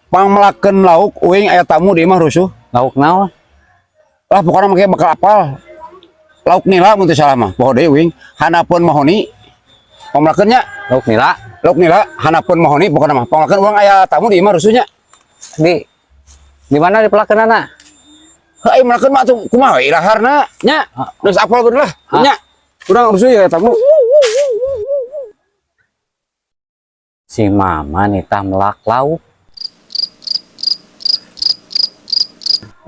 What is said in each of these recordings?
Pangmelakeun lauk, uing aya tamu di imah rusuh. Lauk naon? Lah, pokoknya make bakal apal. Lauk nila mun teu salah mah. Poho deui uing, handapeun mahoni. Pangmelakeun nya. Lauk nila. Lauk nila handapeun mahoni pokokna mah. Pangmelakeun, urang aya tamu di imah rusuhnya. Di mana dipelakeunana? Heuh, aya melakeun mah atuh kumaha we ilaharna nya. Geus apal bener lah nya. Urang rusuh ya tamu. Si mama nitah melak lauk.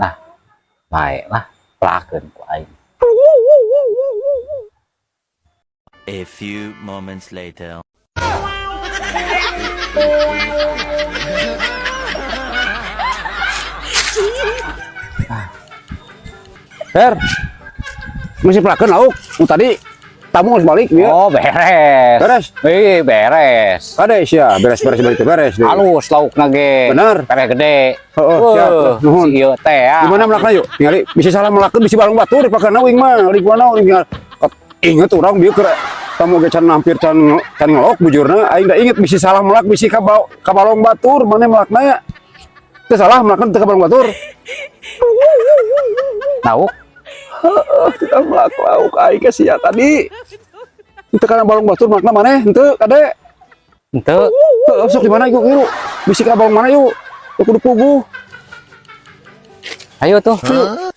Nah, baiklah, pelakeun ku aing. A few moments later. Her. Masih pelakeun lauk. Nu tadi tamu geus balik dia. Oh, beres. Beres. Ih, beres. Kade sia beres-beres balik teh beres deui. Halus laukna ge. Bener. Pere gede. Heeh, siap. Nuhun. Si ieu teh ya. Di mana melakna yuk? Ningali bisa salah melakeun, bisa balong batur dipakana uing mah, lingkungan uing tinggal. Inget urang bieu keur tamu ge can hampir can can ngelok bujurna, aing da inget bisa salah melak, bisa ka balong batur mana melakna ya. Teu salah melakeun teu ka balong batur. Lauk. Heeh, kita melak lauk aing ka sia tadi. Teu kana balong batur melakna maneh henteu kade. Henteu. Heeh, sok di mana yuk yuk? Bisi ka balong mana yuk? Kudu puguh. Ayo tuh. Ayo.